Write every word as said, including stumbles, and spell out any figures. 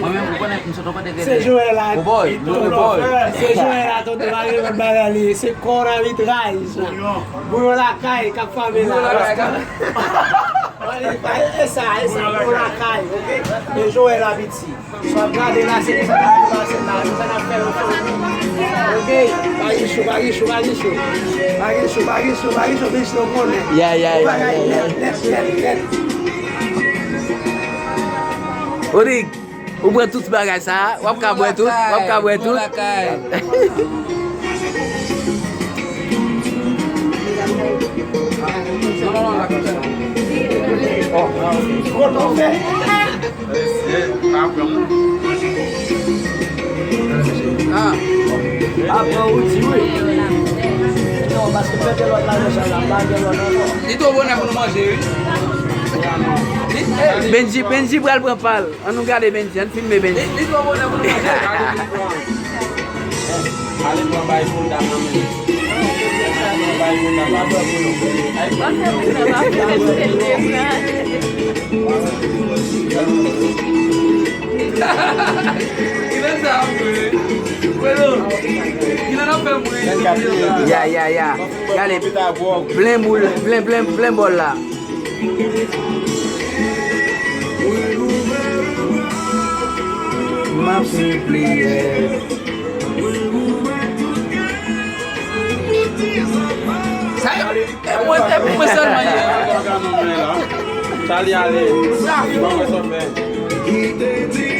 Mwen menm, ou konnen, m sot yon kote. Se Joel la, tonton blòfè. Se Joel la, tonton, pa gen lòt bagay li ye. Se kò nan vitraj. Bouyon lakay k ap fame la. Bouyon lakay k ap... E sa, e sa, bouyon lakay, oke? E Joel la piti. Sa w ap gade la, se li sa k ap pase la, nou sa n ap fè yon fanmi. Oke? Pa gen cho, pa gen cho, pa gen cho. Pa gen cho, pa gen cho, pa gen cho, men si w konnen. Ya, ya, ya, ya, ya. Bagay nèt, nèt, nèt, nèt. Rodrigue, ou pran tout bagay sa, w ap ka bwè tout, w ap ka bwè tout. Apre ou di wi. Non, paske pete lòt la, deja la, pa gen lòt ankò. Li twò bonè pou nou manje, wi. Benji, Benji pral pran pa l. Ann nou gade Benji, ann filme Benji. Li, li twò bonè pou nou manje. Ale pran bay pou l ta nan men. Ale pran bay pou l ta nan men. Ay, pa fè moun nan pa fè l, se l te pran. Ki lè sa ap jwe? Fredo, ki lè n ap fè moun? Ya, ya, ya. Gade, plen boul, plen, plen, plen bòl la. M ap oubli. Sa yo, e mwen, e pou mwen sèlman ye. Charlie ale. Mwen wè sa fè.